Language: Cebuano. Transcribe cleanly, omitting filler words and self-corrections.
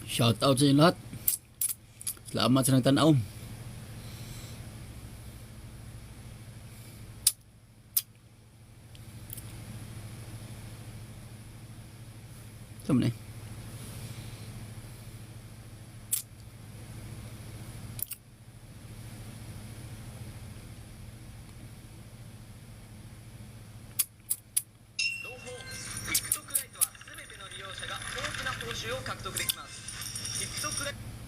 Shout out sa inyo lahat. Salamat sa nagtanaw. Ito man eh. 朗報。 TikTok ライトは、全ての利用者が豊富な報酬を獲得できます。 TikTok ライ